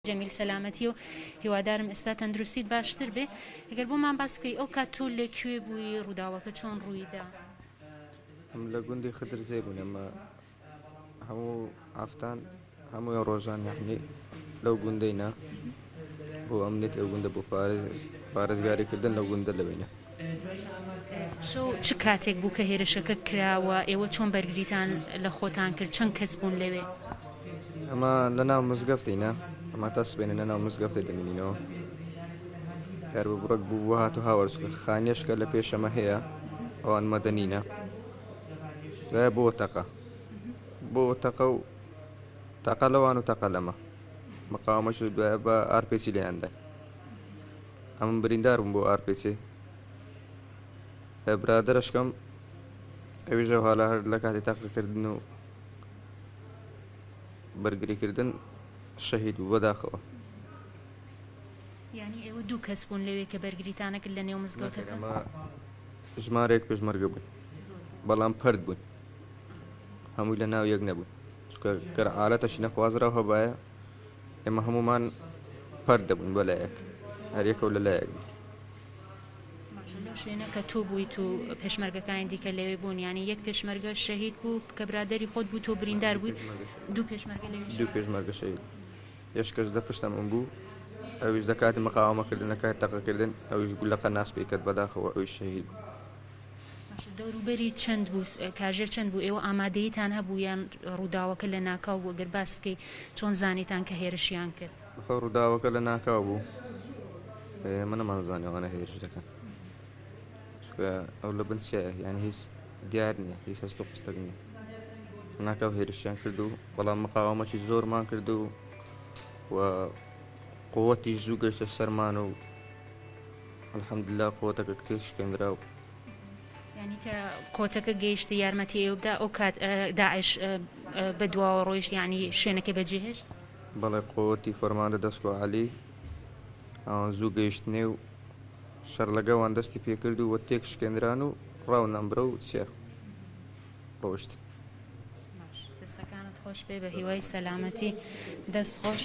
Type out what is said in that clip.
جەمیل سەلامەتی و هیوادارم ئێستا تەندروستیت باشتر بێ ئەگەر بۆمان باس بکەی ئەو کات تۆ لە کوێ بووی ڕووداوەکە چۆن ڕوویدا؟ ئەم لە گوندی خدرزێ بوون ئەمە هەموو هەفتان هەمووی ڕۆژان یەعنی لەو گوندەی نا بۆ ئەمنیەتی ئەو گوندە بۆ پارێزگاریکردن لەو گوندە لەوێنە. شەو چ کاتێک بوو کە هێرشەکە کراوە ئێوە چۆن بەرگریتان لە خۆتان کرد چەند کەس بوون لەوێ؟ ئەمە لە ناو مزگەفتینە ئەمە تا سبێنە لە ناو مزگەفتێ دەمینینەوە هەر بە بڕک بوو بۆ هات و هاوار چونکە خانیەشکە لە پێشەمە هەیە ئەوان مەدەنینە دوای بۆ تەقە بۆ تەقە و تەقە لەوان و تەقە لەمە مقاومەش دوای بە ئارپێچی لێیان دای ئەمن بریندار بووم بۆ ئارپێچێ برادەرەشکەم ئەویش ئەو هالا هەر لە کاتی تاقیکردن و بەرگریکردن شەهید بوو بەداخەوە. یانی ئێوە دوو کەس بوون لەوێ کە بەرگریتانە کرد لە نێو مزگەوتەکە؟ ئەمە ژمارەیەک پێشمەرگە بووین بەڵام پەرت بووین هەمووی لە ناو یەک نەبووین چونکە گەر عالەتەشی نەخوازراو هەبایە ئێمە هەموومان پەرت دەبووین بە لایەک هەر یەکەو لە لایەک بوو. باشە لەو شوێنە کە تۆ بوویت و پێشمەرگەکانی دیکە لەوێ بوون یانی یەک پێشمەرگە شەهید بوو کە برادەری خۆت بوو تۆ بریندار بووی دوو پێشمەرگە لەوێ دوو پێشمەرگە شەهید یەشکەش دە پشتە من بوو ئەویش دە کاتی مقاومەکردن لە کاتی تەقەکردن ئەویش گولە قەناس پێی کەت بەداخەوە ئەویش شەهید بوو. باشە دەوروبەری چەند بوو کاژێر چەند بوو ئێوە ئامادەییتان هەبوو یان ڕووداوەکە لە ناکاو بوو گەر باس بکەی چۆن زانیتان کە هێرشیان کرد؟ بەخۆ ڕووداوەکە لە ناکاو بوو ئێمە نەمانزانی ئەوانە هێرش دەکەن چونکە ئەو لە بن چیایە یان هیچ دیار نییە هیچ هەست و قستەک نییە ناکاو هێرشیان کرد و بەڵام مقاومەکی زۆرمان کرد و و قوتی زوو گەشتە سەرمان و الحمدللە قوتەکە تێک شکێنرا و یانی کە قۆتەکە گەیشتە یارمەتی ئێوە بدا ئەو کات داعش بە دواوە ڕۆیشت یعنی شوێنەکەی بەجێهێشت؟ بەڵێ قوتی فەرماندە دەسکۆ عەلی ئەوان زوو گەیشتنێ و شەڕ لەگەوان دەستی پێکرد و وە تێک شکێنران و ڕاو نەمرە و چیا ڕۆشت. باش دەستەکانت خۆش بێ بە هیوای سەلامەتی دەست خۆش.